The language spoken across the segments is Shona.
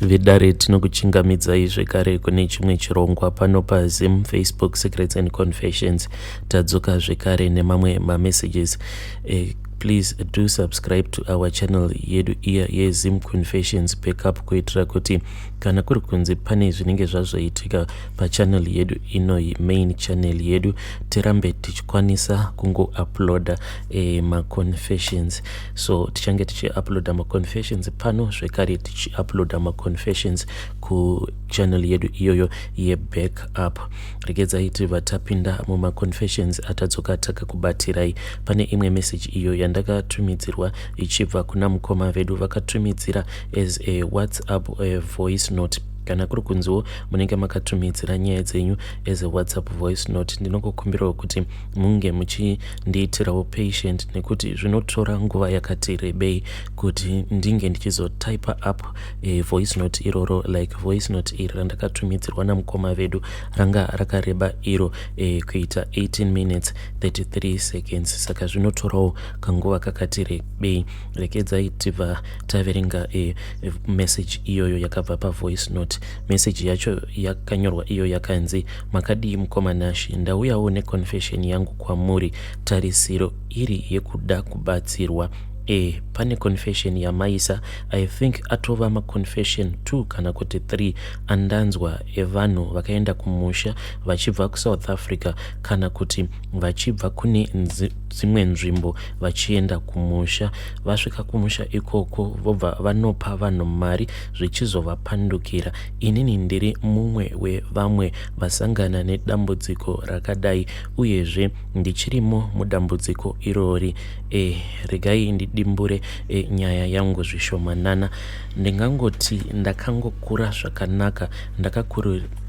Vedare, tinokuchingamidzai zvekare kune chimwe chirongwa pano paZim Facebook Secrets and Confessions. Tadzoka zvekare nemamwe mamessages. Please do subscribe to our channel yedu iya yeZim Confessions Backup, kuitira kuti kana kuri kunzi pane zvinenge zvazoitika pachannel yedu inoyi, main channel yedu, tirambe tichikwanisa kungouploada maconfessions. So tichange tichiuploada maconfessions pano, zvekare tichiuploada maconfessions kuchannel yedu iyoyo yebackup. Regedzai tibva tapinda mumaconfessions atadzoka takakubatirai. Pane imwe message iyo yandakatumidzirwa ichibva kuna mukoma vedu, vakatumidzira as a WhatsApp a voice note. Kana kuri kunziwo munenge makatumidzira nyaya dzenyu as a WhatsApp voice note, ndinokukumbirawo kuti munge muchindiitirawo patient, nekuti zvinotora nguva yakati rebei kuti ndinge ndichizotypa up a voice note iroro. Like voice note iri randakatumidzirwa namukoma vedu ranga rakareba iro kuita 18 minutes 33 seconds, saka zvinotorawo kanguva kakati rebei. Regedzai tibva taverenga message iyoyo yakabva pavoice note. Message yacho yakanyorwa iyo yakanzi, "Makadii mukoma Nashi? Ndauyawo neconfession yangu kwamuri, tarisiro iri yekuda kubatsirwa. Pane confession yamaisa, I think atova maconfession 2 kana kuti 3 andanzwa evanhu vakaenda kumusha vachibva kuSouth Africa kana kuti vachibva kune dzimwe nzvimbo vachienda kumusha. Vasvika kumusha ikoko, vobva vanopa vanhu mari, zvichizovapandukira. Inini ndiri mumwe wevamwe vasangana nedambudziko rakadai, uyezve ndichirimo mudambudziko irori. Regai ndidimbure nyaya yangu zvishomanana. Ndingangoti ndakangokura zvakanaka,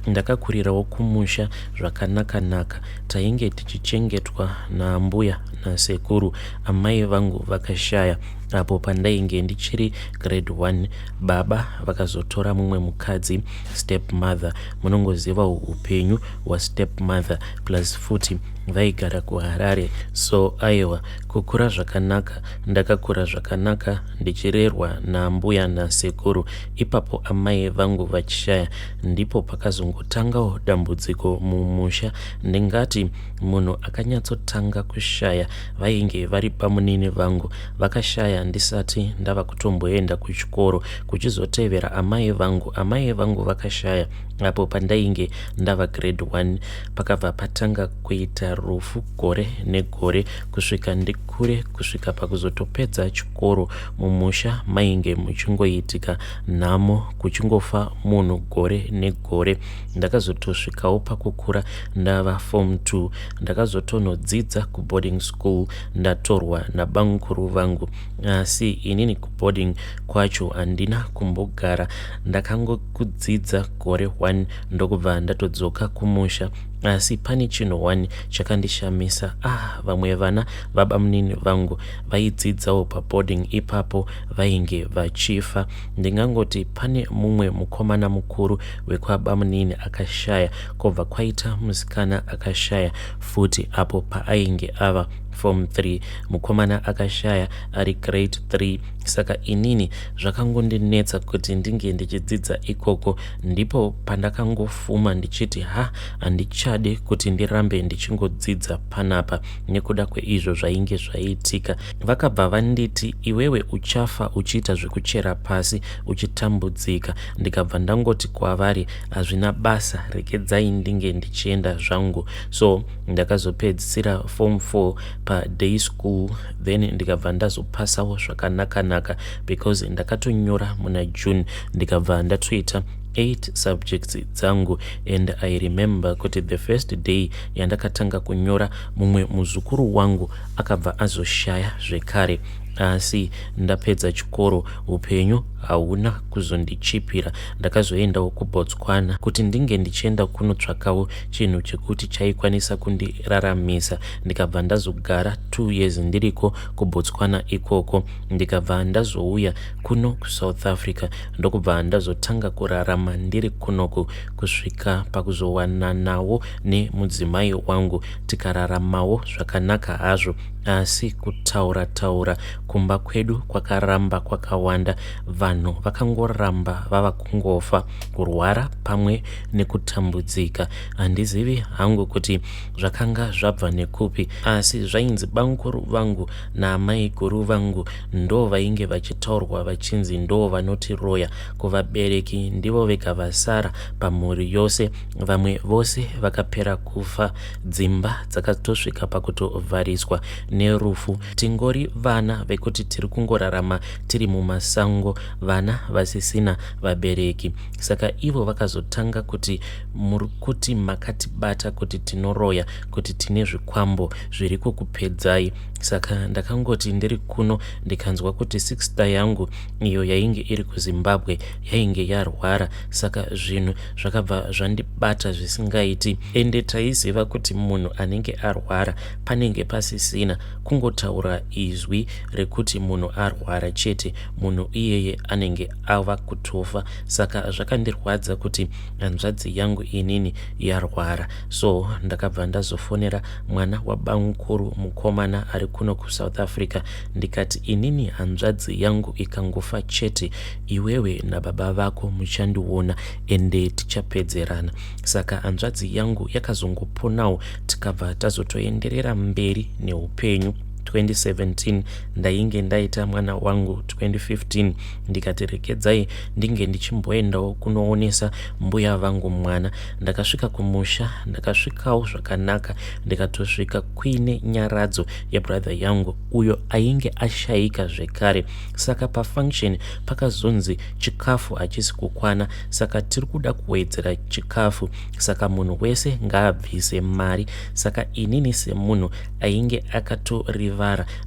ndakakurirawo kumusha zvakanaka-naka. Tainge tichichengetwa naambuya nasekuru. Amai vangu vakashaya apo pandainge ndichiri grade 1. Baba vakazotora mumwe mukadzi, step mother. Munongozivawo upenyu hwastep mother, plus futi vaigara kuHarare. So aiwa, kukura zvakanaka, ndakakura zvakanaka ndichirerwa naambuya nasekuru. Ipapo amai vangu vachishaya, ndipo pakazongotangawo dambudziko mumusha. Ndingati munhu akanyatsotanga kushaya vainge vari pamunini vangu, vakashaya ndisati ndava kutomboenda kuchikoro. Kuchizotevera amai vangu. Amai vangu vakashaya apo pandainge ndava grade 1. Pakabva patanga kuita rufu gore negore kusvika ndikure, kusvika pakuzotopedza chikoro. Mumusha mainge muchingoitika nhamo, kuchingofa munhu gore negore. Ndakazotosvikawo pakukura ndava form 2. Ndakazotonodzidza kuboarding school, ndatorwa nabamukuru vangu. Asi inini kuboarding kwacho handina kumbogara, ndakangokudzidza gore 1, ndokubva ndatodzoka kumusha. Asi pane chinhu 1 chakandishamisa. Ah, vamwe vana vabamunini vangu vaidzidzawo paboarding ipapo vainge vachifa. Ndingangoti pane mumwe mukomana mukuru wekwabamunini akashaya, kwobva kwaita musikana akashaya futi apo paainge ava form 3. Mukomana akashaya ari grade 3. Saka inini zvakangondinetsa kuti ndinge ndichidzidza ikoko. Ndipo pandakangofuma ndichiti, ha, handichade kuti ndirambe ndichingodzidza panapa nekuda kweizvo zvainge zvaitika. Vakabva vanditi, 'Iwewe uchafa uchiita zvekuchera pasi uchitambudzika.' Ndikabva ndangoti kwavari, 'Hazvina basa, regedzai ndinge ndichienda zvangu.' So ndakazopedzisira form 4 paday school, then ndikabva ndazopasawo zvakanaka-naka, because ndakatonyora muna June, ndikabva ndatoita 8 subjects dzangu. And I remember kuti the first day yandakatanga kunyora, mumwe muzukuru wangu akabva azoshaya zvekare. Asi ndapedza chikoro, upenyu hauna kuzondichipira. Ndakazoendawo kuBotswana kuti ndinge ndichienda kunotsvakawo chinhu chekuti chaikwanisa kundiraramisa. Ndikabva ndazogara 2 years ndiriko kuBotswana ikoko, ndikabva ndazouya kuno kuSouth Africa, ndokubva ndazotanga kurarama ndiri kunoku kusvika pakuzowananawo nemudzimai wangu, tikararamawo zvakanaka hazvo. Asi kutaura taura kumba kwedu kwakaramba kwakawanda. Vanhu vakangoramba vava kungofa, kurwara pamwe nekutambudzika. Handizivi hangu kuti zvakanga zvabva nekupi asi zvainzi bamukuru vangu naamaiguru vangu ndo vainge vachitaurwa vachinzi ndo vanotiroya. Kuvabereki ndivo vega vasara pamhuri yose, vamwe vose vakapera kufa. Dzimba dzakatosvika pakutovhariswa nerufu. Tingori vana vekuti tiri kungorarama tiri mumasango, vana vasisina vabereki. Saka ivo vakazotanga kuti muri kuti makatibata kuti tinoroya, kuti tine zvikwambo zviri kukupedzai. Saka ndakangoti ndiri kuno ndikanzwa kuti sister yangu iyo yainge iri kuZimbabwe yainge yarwara. Saka zvinhu zvakabva zvandibata zvisingaiti. Ende taiziva kuti munhu anenge arwara panenge pasisina kungotaura izwi rekuti munhu arwara chete, munhu iyeye anenge ava kutofa. Saka zvakandirwadza kuti hanzvadzi yangu inini yarwara. So ndakabva ndazofonera mwana wabamukuru mukomana ari kuno kuSouth Africa ndikati inini hanzvadzi yangu ikangofa chete iwewe nababa vako muchandiona ende tichapedzerana. Saka hanzvadzi yangu yakazongoponawo tikabva tazotoenderera mberi neupenyu. 2017 ndainge ndaita mwana wangu 2015 ndikati regedzai ndinge ndichimboendawo kunoonesa mbuya vangu mwana. Ndakasvika kumusha ndakasvikawo zvakanaka ndikatosvika kuine nyaradzo yebrother yangu uyo ainge ashaika zvekare. Saka pafunction pakazonzi chikafu hachisi kukwana saka tiri kuda kuwedzera chikafu saka munhu wese ngaabvise mari. Saka inini semunhu ainge akatorivara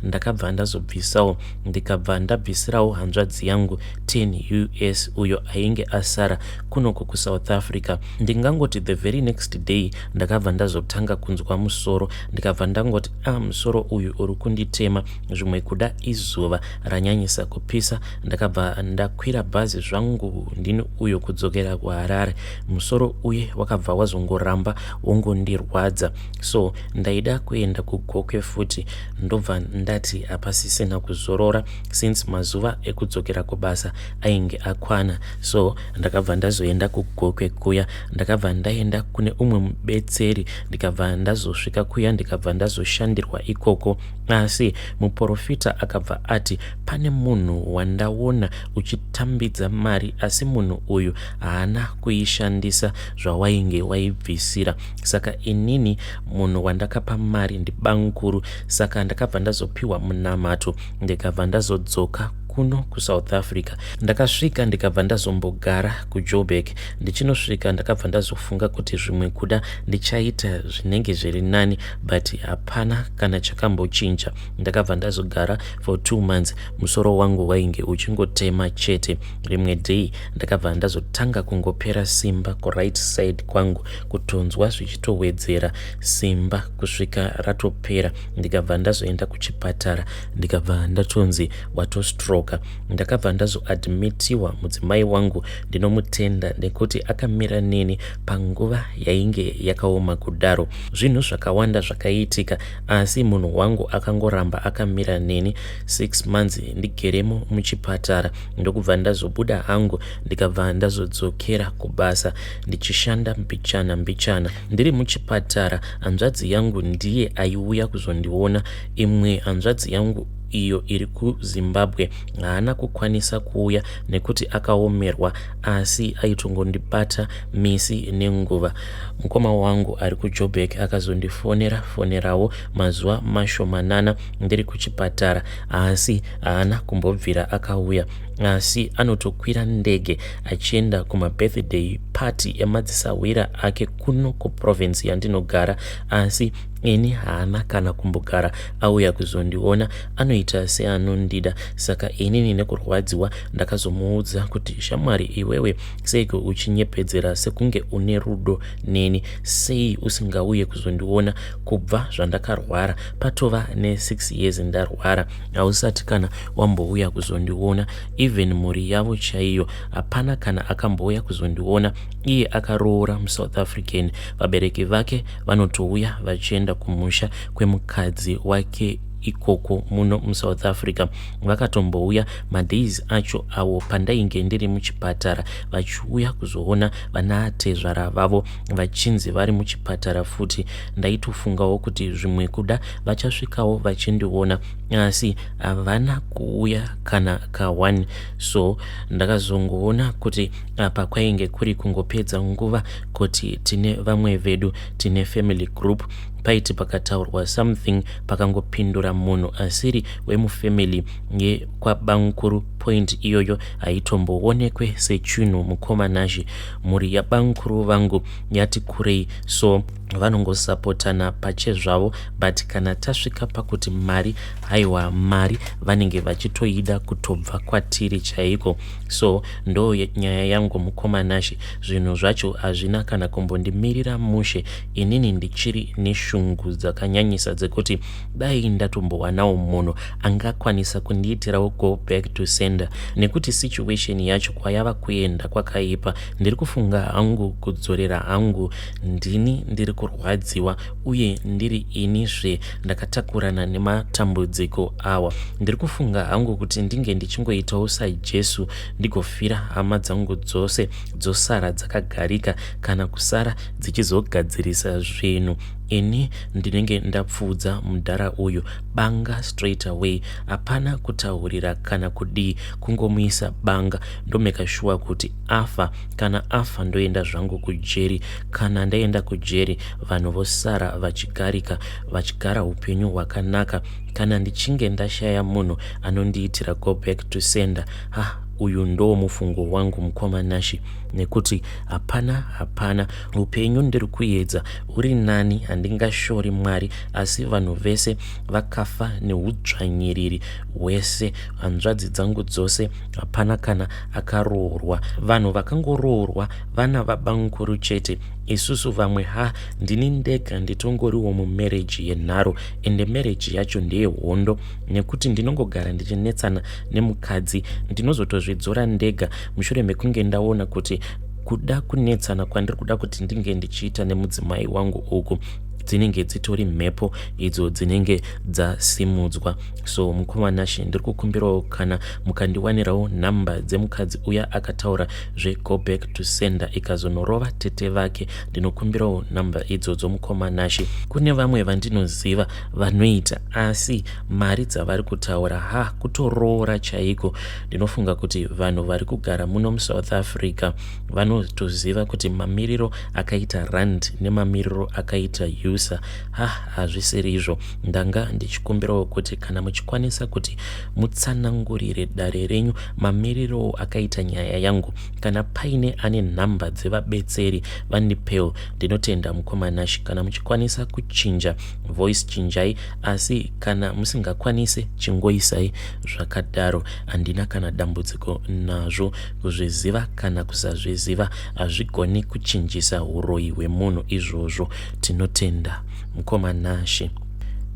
ndakabva ndazobvisawo ndikabva ndabvisirawo hanzvadzi yangu 10 us uyo ainge asara kunoko kuSouth Africa. Ndingangoti the very next day ndakabva ndazotanga kunzwa musoro ndikabva ndangoti ah musoro uyu uri kunditema zvimwe kuda izuva ranyanyisa kupisa. Ndakabva ndakwira bhazi zvangu ndini uyo kudzokera kuHarare. Musoro uye wakabva wazongoramba wongondirwadza so ndaida kuenda kuGokwe futi ndobva ndati hapasisina kuzorora since mazuva ekudzokera kubasa ainge akwana. So ndakabva ndazoenda kuGokwe kuya. Ndakabva ndaenda kune umwe mubetseri ndikabva ndazosvika kuya ndikabva ndazoshandirwa ikoko. Asi muporofita akabva ati pane munhu wandaona uchitambidza mari asi munhu uyu haana kuishandisa zvawainge waibvisira. Saka inini munhu wandakapa mari ndibamukuru. Saka ndakabva ndazopiwa munamato ndikabva ndazodzoka kuno kuSouth Africa. Ndakasvika ndikabva ndazombogara kuJoburg. Ndichinosvika ndakabva ndazofunga kuti zvimwe kuda ndichaita zvinenge zviri nani but hapana kana chakambochinja. Ndakabva ndazogara for 2 months musoro wangu wainge uchingotema chete. Rimwe day ndakabva ndazotanga kungopera simba kuright side kwangu kutonzwa zvichitowedzera simba kusvika ratopera. Ndikabva ndazoenda kuchipatara ndikabva ndatonzi watostroka. Ndakabva ndazoadmitiwa. Mudzimai wangu ndinomutenda nekuti akamira neni panguva yainge yakaoma kudaro. Zvinhu zvakawanda zvakaitika asi munhu wangu akangoramba akamira neni 6 months ndigeremo muchipatara. Ndokubva ndazobuda hangu ndikabva ndazodzokera kubasa ndichishanda mbichana mbichana. Ndiri muchipatara hanzvadzi yangu ndiye aiuya kuzondiona. Imwe hanzvadzi yangu iyo iri kuZimbabwe haana kukwanisa kuuya nekuti akaomerwa asi aitongondibata misi nenguva. Mukoma wangu ari kuJoburg akazondifonera fonerawo mazuva mashomanana ndiri kuchipatara asi haana kumbobvira akauya. Asi anotokwira ndege achienda kumabirthday party emadzisahwira ake kuno kuprovince yandinogara asi ini haana kana kumbogara auya kuzondiona. Anoita seanondida. Saka inini nekurwadziwa ndakazomuudza kuti shamwari iwewe seiko uchinyepedzera sekunge une rudo neni, sei usingauye kuzondiona kubva zvandakarwara patova ne6 years ndarwara hausati kana wambouya kuzondiona. Even mhuri yavo chaiyo hapana kana akambouya kuzondiona. Iye akaroora muSouth African, vabereki vake vanotouya vachienda kumusha kwemukadzi wake ikoko muno muSouth Africa. Vakatombouya madays acho awo pandainge ndiri muchipatara vachiuya kuzoona vanaatezvara vavo vachinzi vari muchipatara futi. Ndaitofungawo kuti zvimwe kuda vachasvikawo vachindiona asi havana kuuya kana ka1. So ndakazongoona kuti apa kwainge kuri kungopedza nguva kuti tine vamwe vedu tine family group. Paiti pakataurwa something pakangopindura munhu asiri wemufamily yekwabankuru, point iyoyo haitomboonekwe sechinhu. Mukoma Nashe, mhuri yabankuru vangu yati kurei, so vanongosapotana pachezvavo, but kana tasvika pakuti mari, haiwa, mari vanenge vachitoida kutobva kwatiri chaiko. So ndo nyaya yangu, mukoma Nashe. Zvinhu zvacho hazvina kana kumbondimirira mushe. Inini ndichiri neshungu dzakanyanyisa dzekuti dai ndatombowanawo munhu angakwanisa kundiitirawo go back to sender, nekuti situation yacho kwayava kuenda kwakaipa. Ndiri kufunga hangu kudzorera hangu. Ndini ndiri kurwadziwa uye ndiri inizve ndakatakurana nematambudziko awa. Ndiri kufunga hangu kuti ndinge ndichingoitawo saJesu, ndigofira hama dzangu dzose, dzosara dzakagarika kana kusara dzichizogadzirisa zvinhu. Ini ndinenge ndapfuudza mudhara uyu banga straight away, hapana kutaurira kana kudii, kungomuisa banga, ndomeka sure kuti afa. Kana afa, ndoenda zvangu kujeri. Kana ndaenda kujeri, vanhu vosara vachigarika, vachigara upenyu hwakanaka. Kana ndichinge ndashaya munhu anondiitira go back to sender, ha, uyu ndo mufungo wangu, mukoma Nashe, nekuti hapana, hapana. Upenyu ndiri kuedza huri nani, handingashori Mwari, asi vanhu vese vakafa neudzvanyiriri hwese. Hanzvadzi dzangu dzose hapana kana akaroorwa. Vanhu vakangoroorwa vana vabankuru chete. Isusu vamwe, ha, ndini ndega nditongoriwo mumarriage yenharo, ende marriage yacho ndeyehondo, nekuti ndinongogara ndichinetsana nemukadzi. Ndinozotozvidzora ndega mushure mekunge ndaona kuti kuda kunetsana kwandiri kuda kuti ndinge ndichiita nemudzimai wangu uku, dzinenge dzitori mhepo idzo dzinenge dzasimudzwa. So mukoma Nashe, ndiri kukumbirawo kana mukandiwanirawo nhamba dzemukadzi uya akataura zvego back to sender ikazonorova tete vake. Ndinokumbirawo nhamba idzodzo, mukoma Nashe. Kune vamwe vandinoziva vanoita, asi mari dzavari kutaura, ha, kutoroora chaiko. Ndinofunga kuti vanhu vari kugara muno muSouth Africa vanotoziva kuti mamiriro akaita rand nemamiriro akaita USA, ha, hazvisiri izvo. Ndanga ndichikumbirawo kuti kana muchikwanisa kuti mutsanangurire dare renyu mamiriro akaita nyaya yangu. Kana paine ane nhamba dzevabetseri, vandipewo. Ndinotenda, mukoma Nashe. Kana muchikwanisa kuchinja voice, chinjai, asi kana musingakwanisi, chingoisai zvakadaro. Handina kana dambudziko nazvo. Kuzviziva kana kusazviziva hazvigoni kuchinjisa uroyi hwemunhu izvozvo. Tinotenda, mukoma Nashe.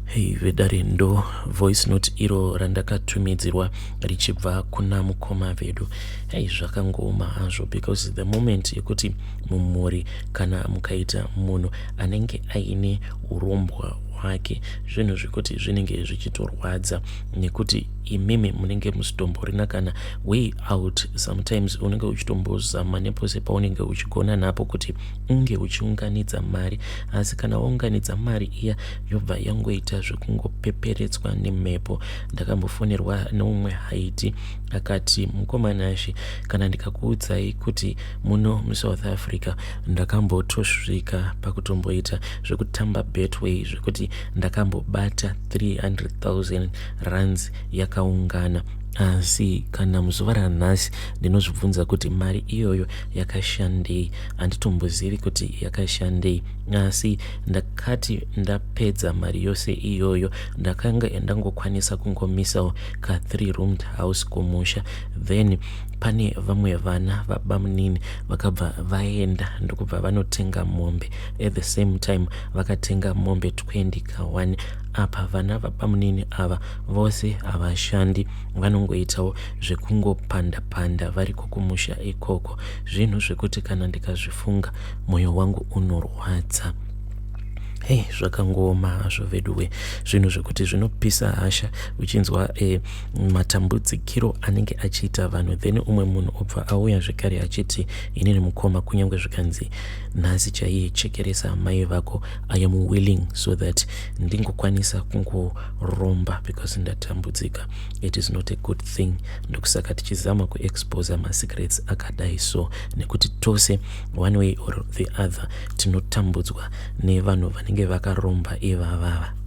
Hei vedare, ndo voice note iro randakatumidzirwa richibva kuna mukoma vedu. Hei, zvakangooma hazvo, because the moment yekuti mumhuri kana mukaita munhu anenge aine urombwa hwake, zvinhu zvekuti zvinenge zvichitorwadza, nekuti imimi munenge musitomborina kana way out. Sometimes unenge uchitombozama nepose paunenge uchigona napo kuti unge uchiunganidza mari, asi kana waunganidza mari iya, yobva yangoita zvekungopeperetswa nemhepo. Ndakambofonerwa neumwe haiti akati, "Mukoma Nashe, kana ndikakuudzai kuti muno muSouth Africa ndakambotosvika pakutomboita zvekutamba Betway, zvekuti ndakambobata 300 000 rands yakaungana, asi kana muzuva ranhasi ndinozvibvunza kuti mari iyoyo yakashandei. Handitombozivi kuti yakashandei. Asi ndakati ndapedza mari yose iyoyo, ndakanga ndangokwanisa kungomisawo ka3 roomed house kumusha. Then pane vamwe vana vabamunini vakabva vaenda ndokubva vanotenga mombe. At the same time vakatenga mombe 20 ka1. Apa vana vabamunini ava vose havashandi, vanongoitawo zvekungopanda panda variko kumusha ikoko. Zvinhu zvekuti kana ndikazvifunga, mwoyo wangu unorwadza." Hei, zvakangooma hazvo veduwe, zvinhu zvekuti zvinopisa hasha uchinzwa matambudzikiro anenge achiita vanhu. Then umwe munhu obva auya zvekare achiti, "Inini mukoma, kunyange zvikanzi nhasi chaiye chekeresa mai vako, I am willing so that ndingokwanisa kungoromba because ndatambudzika." It is not a good thing. Ndokusaka tichizama kuexposa masecrets akadai so, nekuti tose one way or the other tinotambudzwa nevanhu vanenge vakaromba ivavava.